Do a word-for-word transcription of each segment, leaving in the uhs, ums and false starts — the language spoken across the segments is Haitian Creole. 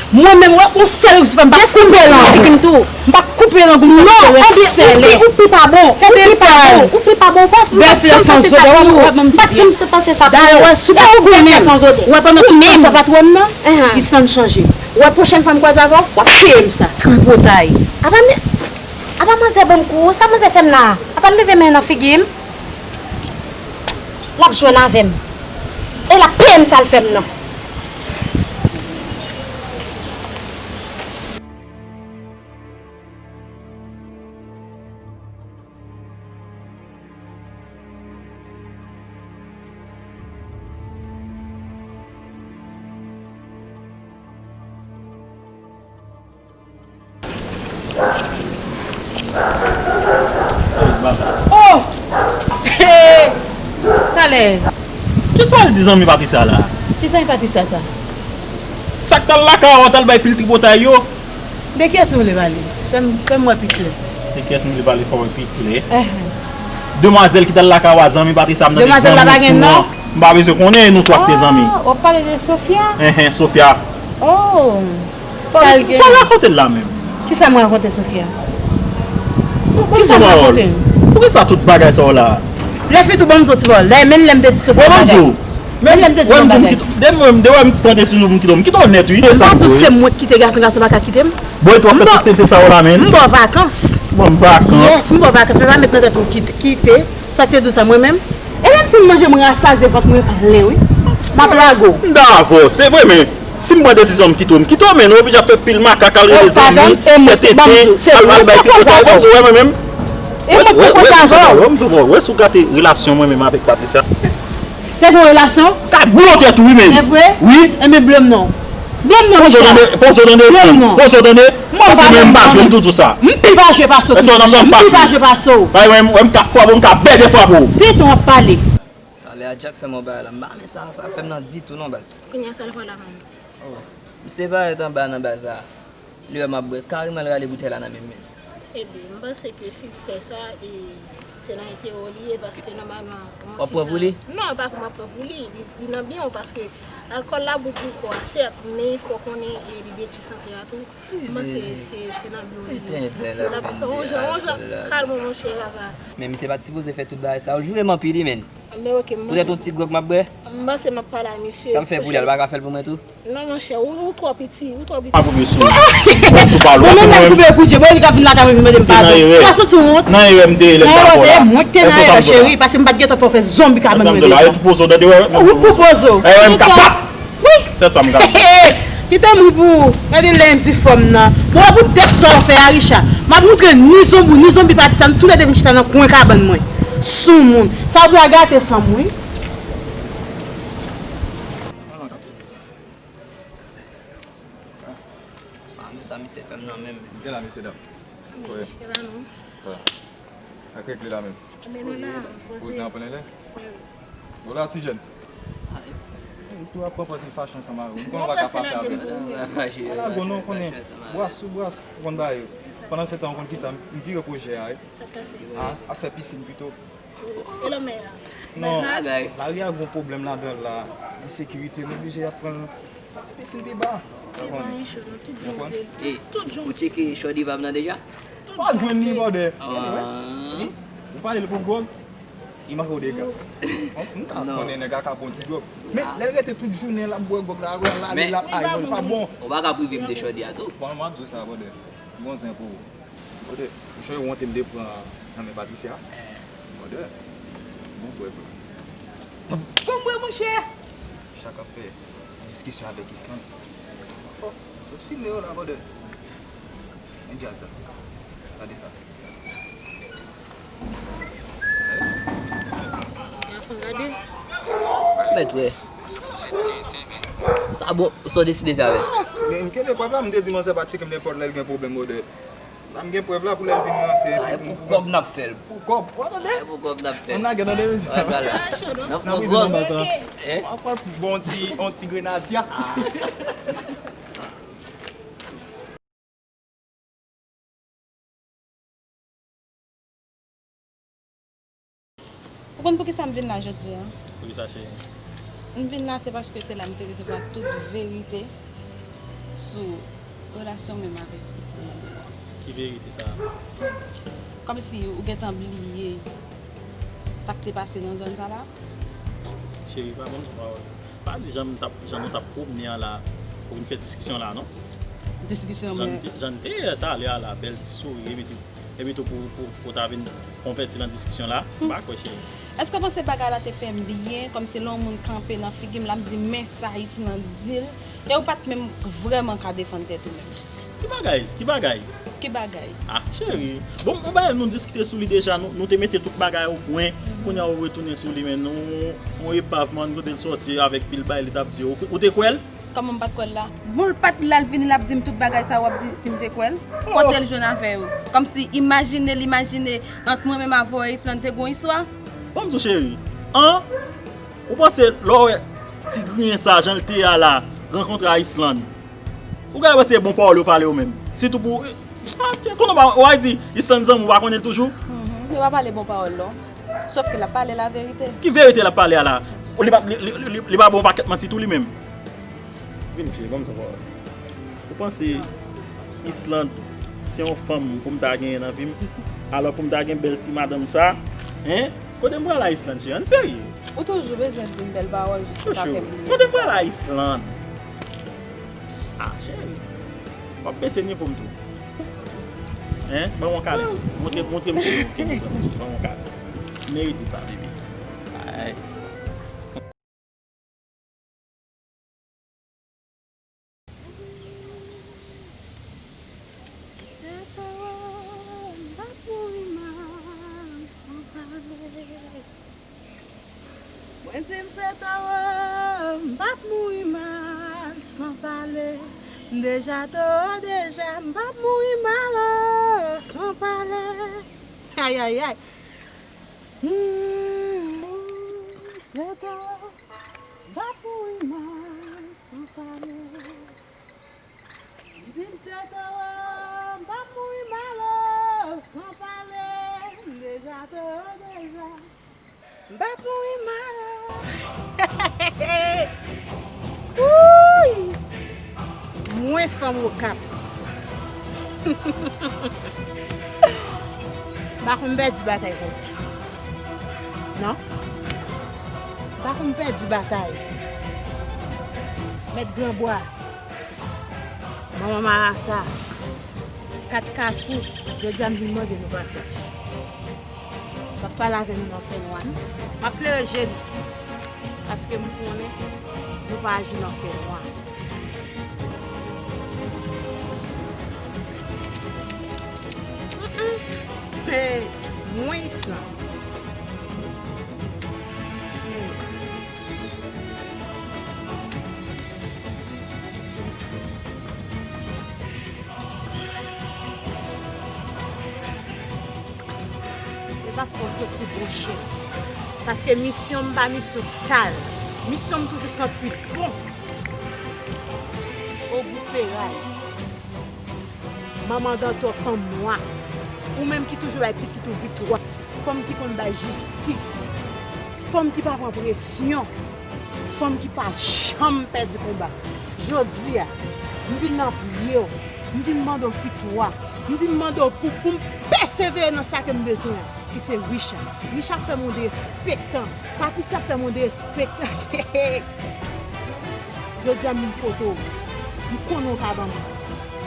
Mwen menm, wè, yon sèl risk fè m pa koupe lang ou. M pa koupe lang ou. Non, ebyen, ou pi, ou pi pa bon. Ou pi pa bon. Ou pi pa bon. Ou pa, m pa t janm panse sa pou ou. M pa t janm panse sa pou ou. Dayè, wè, si w pa t konnen, wè, pandan tout tan sa w pa t wè m nan, Islande chanje. Wè, pwochèn fwa m kwaze avè w, w ap peye m sa. Tripotay. Apa, men, apa manzè ban m kou, sa manzè fè m la? Apa l leve men nan figi m? L ap jwenn avè m. E l ap peye m sa l fè m nan. Oh! Hey! Talè. Kisa w al di zanmi Patricia la? Ki zanmi Patricia sa? Sa k t al lakay ou, t al bay pil tripotay yo? De kiyès ou vle pale? Fè m, fè m wè pi klè. De kiyès m vle pale, fè w wè pi klè? Ehn. Demwazèl ki t al lakay ou a, zanmi Patricia, m tande zanmi ou an. Demwazèl la pa gen non? M pa bezwen konnen, nou twa ki te zanmi. Ah, w ap pale de Sofia? Enhen, Sofia. Oh. Sa w rakonte l la menm? Kisa mwen rakonte Sofia? Kisa mwen rakonte l? Poukisa tout bagay sa yo la? Lè fini tou ban m di w ti pawòl. Dayè, menm lè m te di Sofia bagay. Menm lè m te di yon bagay. Depi mwen, depi mwen pran desizyon pou m kite w, m kite w nèt, wi. M pa di w se mwen ki kite gason, gason pa ka kite m. Bon, e tou w ap fè tout tenten sa yo la menm? M ba w vakans. Ban m vakans. Yes, m ba w vakans, men pa met nan tèt ou kite, kite. Sa k te di w sa, mwen menm? E lè m fin manje, m rasazye vant mwen plen, wi. M ap lage w. M dakò, se vre, men si m pran desizyon m kite w, m kite w, men nou oblije ap fè pil makak, al rele zanmi, fè tenten, al, al bay ti konsèy, ban m di w, wè, mwen menm. E mwen k te koze avè w. Wè, m di w, wè, si w gate relasyon mwen menm avèk Patricia. Te gen relasyon? Ka blo tèt ou, wi, men. E vre? Wi. Enben, blame non. Blame non, Michel. Poze w tande, poze w tande, poze w tande. Paske mwen m pa jwe, m tou di w sa. M pi pa jwe pase w tou. M pi pa jwe pase w. Bay, wè, m, wè, m ka frape w, m ka bède frape w. Tenten w ap pale. Talè a Jack fè m yon bagay la, m pa renmen sa, sa fè m nan ditou non, baz. Kounye a sa l fè la menm? Oh, misye parèt anba nan baz la. Li wè m ap bwè, kareman l rale boutèy la nan men m menm. Ebyen, m panse ke si l fè sa, e, se nan enterè w li ye, paske nòmalman, w ap pran pou li? Non, pa pou m ap pran pou li. Li, li nan byen w, paske alkòl la bon pou kò a, sèt, men fò w konnen, e, li detwi sante a tou. M panse se, se nan byen w li ye. Si, si l ap di sa, on jan, on jan, kalme w, monchè, papa. Men misye pa t sipoze fè tout bagay sa yo, l joure m anpil, wi, menn. Men oke, m... Poutèt yon ti gwòg m ap bwè. M panse m ap pale a misye. Sa m fè pou li a, l pa ka fè l pou mwen tou? Non, monchè, ou, ou twò piti, ou twò piti. Mwen menm lè m koupe kout je, bon, li ka vin lakay mwen, vin mande m padon. Ou pa santi w wont? Nan erè m te ye lè m t ap fè w la. Mwen k te nan erè, cheri, paske m pa t gentan fè w fè zonbi kabann mwen deja. Ou pou poze w. Wi. Kite m ri pou ou. Gade lendi fò m nan. Bon, wè pou dèt sa w fè a, Richard. M ap moutre ni zonbi, ni zonbi pati sa, nou toulède vin chita nan kwen kabann mwen. Soumoun. Sa w pral gate san m, wi. Ah, men sa misye fè m nan menm. Gen la, mesye dam. Wi, e pa nou. Sa. Ak regle la menm. Men nou la, poze. Poze an pran lè. Wi. Ou la, ti jèn. Ou tou ap pran pòz li fache ansanm avè w. M konnen w pa ka fache avè l. Ala gwo non, w konnen. Bwas sou bwas, ou konn bagay yo. Pandan se tan, ou konn kisa, m vire pwojè a, wi. Sa k pase? A, ap fè pisin pito. E lanmè a? Non, lari a gon pwoblèm ladan l la. Ensekirite, m oblije ap pran ti pisin pi ba. E pa anyen cho, non, tout jan w vle. Tout, tout jan w vle. Ou tcheke Shorty vibe nan deja? Pa jwenn li, brother. Ou pale l pou gwòg, li manke w dega. M ka konnen nèg la ka pran ti gwòg. Men lè l rete tout jounen l ap bwè gwòg la, l ale, l ap ay, non, li pa bon. Ou pa ka prive m de Shorty a tou? Bon, m ap di w sa, brother. Gon zen pou ou. Brother, ou chonje wonte m te pran nan men Patricia? Brother, bon bwè, bro. Bon bwè, monchè! Chak ap fè diskisyon avèk Islande. Oh, tout filme yo la, brother. Men djaz sa. Tande sa. Mèt wè. Sa bon, sa w deside fè avè l? Men m kenbe prèv la, m te di manzè pa tcheke m nenpòt lè l gen pwoblèm, brother. La m gen prèv la pou lè l vin ranse epi pou kòb n ap fè l. Pou kòb. W a tande? Pou kòb n ap fè l. N a gen tande. N ap pran kòb. Bon ti, on ti grenadya. Ou konn poukisa m vin la jodi a? Poukisa, cheri? M vin la se paske se la m te resevwa tout verite sou relasyon menm avèk Islanda. Ki verite sa? Kòmsi ou gentan bliye sa k te pase nan zòn sa la? Cheri, pa ban m sa pawòl. Pa di jan m t ap, jan nou t ap pwomne an la pou n fè diskisyon la, non. Diskisyon, jan n te, jan n te ye talè a la, bèl ti souri, epi tou, epi tou pou, pou, pou ta vin konvèti nan diskisyon la, m pa kwè, cheri. Èske w panse bagay la te fè m byen, kòmsi lè yon moun kanpe nan figi m, l ap di, men sa Islande di l, e ou pa t menm vrèman ka defann tèt ou menm? Ki bagay? Ki bagay? Ki bagay? Ah, cheri. Bon, yon bagay nou diskite sou li deja, nou, nou te mete tout bagay o pwen. Kounye a ou retounen sou li, men nou, yon epav, man, kote l sòti avèk pil bagay, li t ap di, ou, ou te kwè l? Kòman m pa t kwè l la? Bon, l pa t la, l vini, l ap di m tout bagay sa, w ap di si m te kwè l? Kote l jwenn avè yo? Kòmsi imajine l, imajine ant mwen menm avè w e Islande te gon istwa? Ban m di w, cheri. An? Ou panse lè w wè ti griyen sa, jan l te ye a la, rankontre a Islande, ou genlè panse se bon pawòl yo pale yo menm? Sitou pou, ah, konnen w pa, w a di, Islande zanmi w pa konnen l toujou? Mhm. Yo pa pale bon pawòl, non. Sòf ke l ap pale laverite. Ki verite l ap pale a la? Li pa, li, li, li, li pa bon pakèt manti tou li menm? Vini, cheri, ban m sa pawòl. Ou panse Islande se yon fanm pou m ta genyen nan vi m? Alò pou m ta gen bèl ti madanm sa? Hein? Kote m pral a Islande, cheri? Ann serye. Ou toujou bezwen di m bèl pawòl jis pou ta fè m bliye. Kote m pral a Islande? Ah, cheri. W ap bese nivo m tou. Hein? Ban m yon kale. Montre, montre m ke, ke m pran, cheri. Ban m yon kale. M merite sa, bebe. Ay. Sèt an, m p ap mouri mal san pale. Mwen di m sèt an, m p ap mouri mal san pale. M deja to, deja, m p ap mouri mal, oh, san pale. Ay, ay, ay. Hmm, sèt an, m p ap mouri mal san pale. Di m sèt an, m p ap mouri mal, oh, san pale. M deja to, deja. M p ap mouri mal, oh. Wouy! Mwen fanm Okap. M pa konn pèdi batay konsa. Non. M pa konn pèdi batay. Mèt Granbwa. Manman Marasa. Kat Kafou. Jodi a m vin mande nou pasaj. W ap pale avè nou nan fènwa. M ap klere je nou. Paske m konnen nou pa aji nan fènwa. Mm, mm. Hey, mwen Isla. Hey. E pa fè w santi bon chen. Paske misyon m pa misyon sal. Misyon m toujou santi bon. Ogou feray. Manman Dantò, fanm nwa. Ou menm ki toujou bay pitit ou viktwa. Fanm ki konn bay jistis. Fanm ki pa pran presyon. Fanm ki pa janm pèdi konba. Jodi a, m vin nan pye w. M vin mande w viktwa. M vin mande w pou, pou m pèsevere nan sa ke m bezwen an, ki se Richard. Richard fè m yon derespektan. Patricia fè m yon derespektan. Jodi a m vin kote w. M konnen w ka ban m.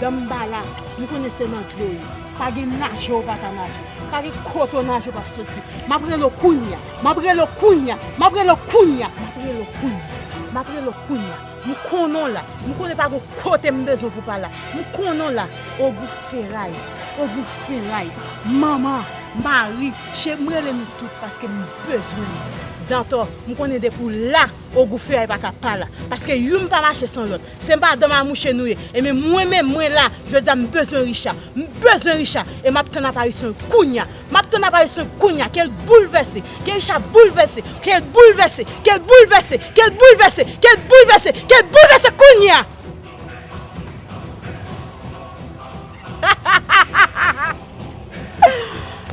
Dan m ba la, m konnen se nan dlo w ye. Pa gen naje w pa ka naje. Pa gen kote w naje w pa soti. M ap rele w kounya. M ap rele w kounya. M ap rele w kounya. M ap rele w kounya. M ap rele w kounya. M konnen w la. M konnen pa gen kote m bezwen pou pa la. M konnen w la. Ogou feray. Ogou feray. Manman, mari, cheri, m rele nou tout paske m bezwen nou. Dantò, m konnen depi w la, Ogou feray pa ka pa la. Paske youn pa mache san lòt. Se madanm a mouche nou ye. Ebyen mwen menm, mwen la, jodi a m bezwen Richard. M bezwen Richard. E m ap tann aparisyon l kounya. M ap tann aparisyon l kounya. Ke l boulvèse. Ke Richard boulvèse. Ke l boulvèse. Ke l boulvèse. Ke l boulvèse. Ke l boulvèse. Ke l boulvèse kounya.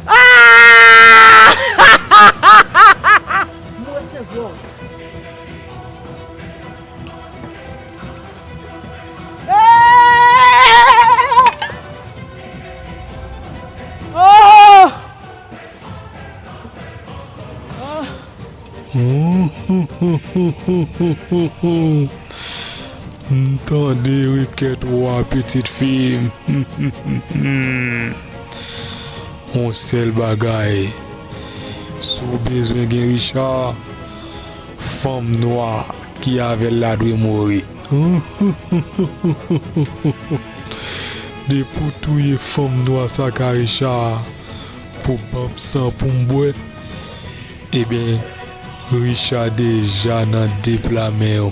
Ah! M resevwa w. M tande rekèt ou a, pitit fi m. Yon sèl bagay, si w bezwen gen Richard, fanm nwa ki avè l la dwe mouri. Depi w touye fanm nwa sa ka Richard pou ban m san pou m bwè, ebyen, Richard deja nan de pla men w.